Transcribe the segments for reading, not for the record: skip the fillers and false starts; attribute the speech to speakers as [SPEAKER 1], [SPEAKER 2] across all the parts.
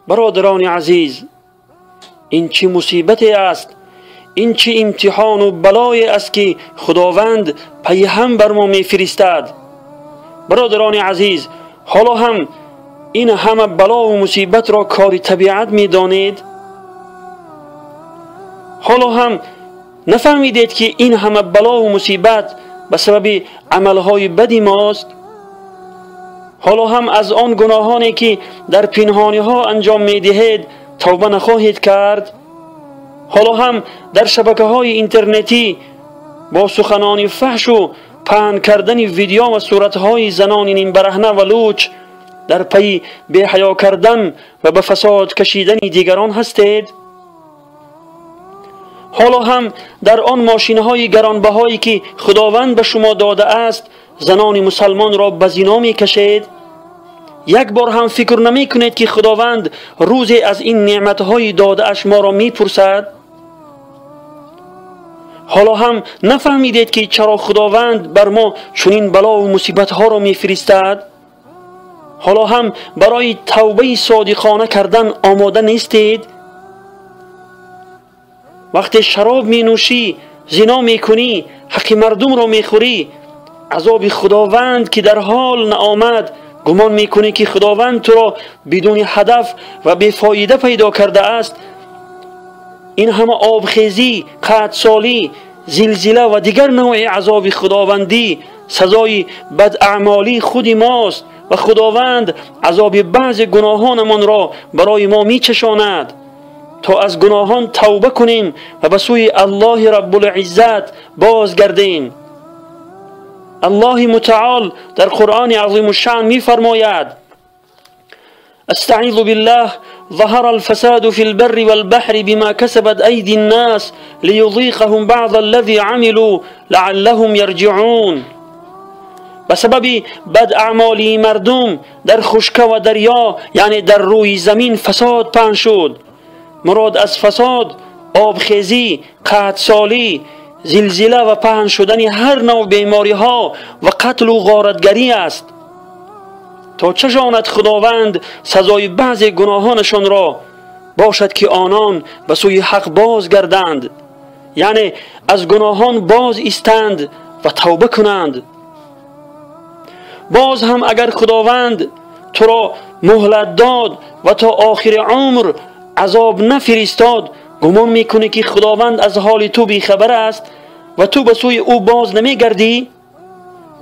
[SPEAKER 1] Бародарони азиз, ин чӣ мусибате аст, ин чӣ имтиҳону балое аст, ки Худованд пайҳам бар мо мефиристад. Бародарони азиз, ҳоло ҳам ин ҳама балову мусибатро кори табиат медонед? Ҳоло ҳам нафаҳмидед, ки ин ҳама балову мусибат ба сабаби амалҳои бади мост? Ҳоло ҳам аз он гуноҳоне, ки дар пинҳониҳо анҷом медиҳед, тавба нахоҳед кард? Ҳоло ҳам дар шабакаҳои интернетӣ бо суханони фаҳшу паҳн кардани видео ва суратҳои занони нимбараҳна ва луч дар пайи беҳаё кардан ва ба фасод кашидани дигарон ҳастед? Ҳоло ҳам дар он мошинҳои гаронбаҳое, ки Худованд ба шумо додааст, занони мусалмонро ба зино мекашед? Як бор ҳам фикр намекунед, ки Худованд рӯзе аз ин неъматҳои додааш моро мепурсад? Ҳоло ҳам нафаҳмидед, ки чаро Худованд бар мо чунин балову мусибатҳоро мефиристад? Ҳоло ҳам барои тавбаи содиқона кардан омода нестед? Вақте шароб менӯшӣ, зино мекунӣ, ҳаққи мардумро мехӯрӣ, азоби Худованд ки дар ҳол наомад, гумон мекунӣ, ки Худованд туро бидуни ҳадаф ва бефоида пайдо кардааст. Ин ҳама обхезӣ, қаҳтсолӣ, зилзила ва дигар навъи азоби худовандӣ сазои бадаъмолии худи мост ва Худованд азоби баъзе гуноҳонамонро барои мо мечашонад, то аз гуноҳон тавба кунем ва ба сӯи Аллоҳи Раббулиззат бозгардем. Аллоҳи мутаол дар Қуръони азимушшаън мефармояд: استعيذ بالله ظهر الفساد في البر والبحر بما كسبت أيدي الناس ليذيقهم بعض الذي عملوا لعلهم يرجعون. به سبب بد اعمالی مردم در خشکه و دریا، یعنی در روی زمین، فساد پهن شد. مراد از فساد آبخیزی، قحطسالی، زلزله و پهن شدن هر نوع بیماری ها و قتل و غارتگری است، تا چشاند خداوند سزای بعض گناهانشان را، باشد که آنان به سوی حق بازگردند، یعنی از گناهان باز ایستند و توبه کنند. باز هم اگر خداوند تو را مهلت داد و تا آخر عمر عذاب نفرستاد، گمان میکنی که خداوند از حال تو بیخبر است و تو به سوی او باز نمیگردی؟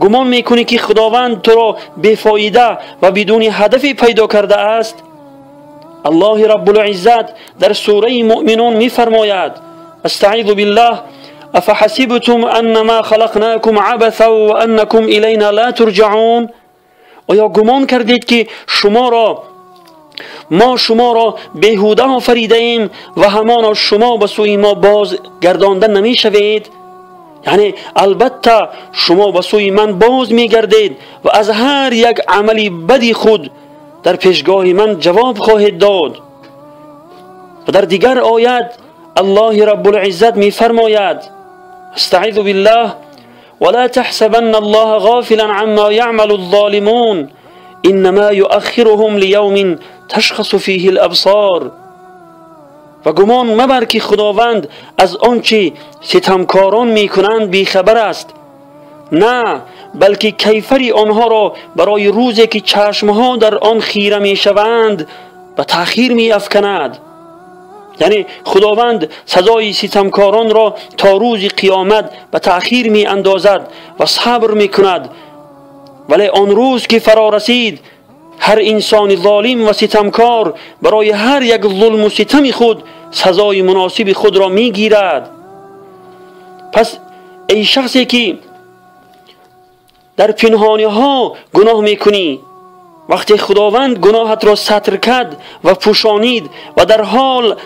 [SPEAKER 1] گمان میکنی که خداوند تو را بیفایده و بدون هدفی پیدا کرده است؟ الله رب العزت در سوره مؤمنون میفرماید: استعیذ بالله افحسبتم انما خلقناکم عبثا وانکم الینا لا ترجعون. آیا گمان کردید که ما شما را بیهوده آفریده ایم و همانا شما به سوی ما باز گردانده نمیشوید؟ یعنی البته شما به سوی من باز میگردید و از هر یک عمل بدی خود در پیشگاه من جواب خواهید داد. و در دیگر آیت الله رب العزت میفرماید: استعیذ بالله ولا تحسبن الله غافلا عما يعمل الظالمون انما يؤخرهم ليوم تشخص فيه الابصار. و گمان مبر که خداوند از آنچه ستمکاران میکنند بیخبر است. نه، بلکه کیفری آنها را برای روزی که چشمها در آن خیره میشوند به تأخیر میافکند. یعنی خداوند سزای ستمکاران را تا روز قیامت به تأخیر می اندازد و صبر می کند، ولی آن روز که فرا رسید هر انسان ظالم و ستمکار برای هر یک ظلم و ستم خود سزای مناسب خود را می گیرد. پس ای شخصی که در پنهانی ها گناه می کنی، وقتی خداوند گناهت را ستر کرد و پوشانید و در حال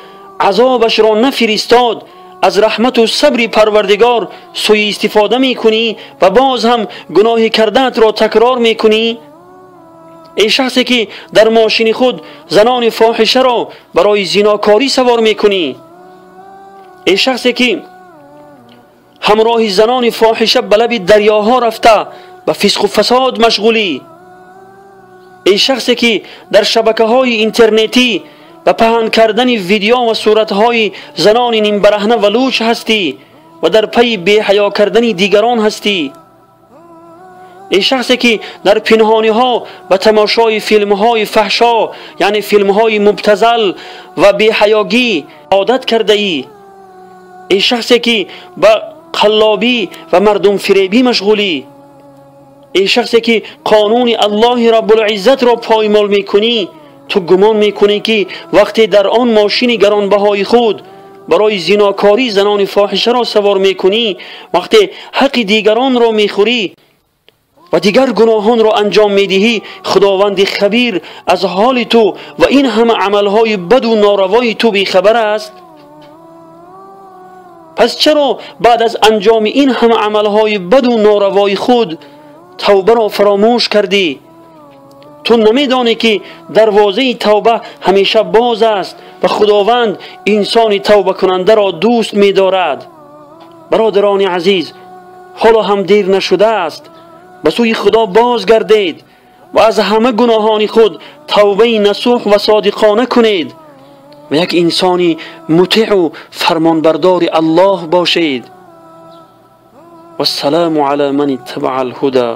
[SPEAKER 1] عذابش را نفرستاد، از رحمت و صبر پروردگار سوء استفاده می کنی و باز هم گناه کردنت را تکرار می کنی. ای شخصی که در ماشین خود زنان فاحشه را برای زیناکاری سوار می کنی، ای شخصی که همراه زنان فاحشه به لب دریاها رفته به فسق و فساد مشغولی، ای شخصی که در شبکه های اینترنتی ба паҳн кардани видео ва суратҳои занони нимбараҳна ва луч ҳастӣ ва дар пайи беҳаё кардани дигарон ҳастӣ. Эй шахсе ки дар пинҳониҳо ба тамошои филмҳои фаҳшо, яъне филмҳои мубтазал ва беҳаёгӣ одат кардаӣ. Эй шахсе ки ба қаллобӣ ва мардумфиребӣ машғулӣ. Эй шахсе ки қонуни Аллоҳи Раббулиззатро поймол мекунӣ, ту гумон мекунӣ ки вақте дар он мошини гаронбаҳои худ барои зинокорӣ занони фоҳишаро савор мекунӣ, вақте ҳаққи дигаронро мехӯрӣ ва дигар гуноҳонро анҷом медиҳӣ, Худованди хабир аз ҳоли ту ва ин ҳама амалҳои баду норавои ту бехабар аст. Пас чаро баъд аз анҷоми ин ҳама амалҳои баду норавои худ тавбаро фаромӯш кардӣ? Ту намедонӣ ки дарвозаи тавба ҳамеша боз аст ва Худованд инсони тавбакунандаро дӯст медорад. Бародарони азиз, ҳоло ҳам дер нашудааст. Ба сӯи Худо бозгардед ва аз ҳама гуноҳони худ тавбаи насӯҳ ва содиқона кунед ва як инсони мутеъу фармонбардори Аллоҳ бошед. Вассалому ала ман иттабаа алҳуда.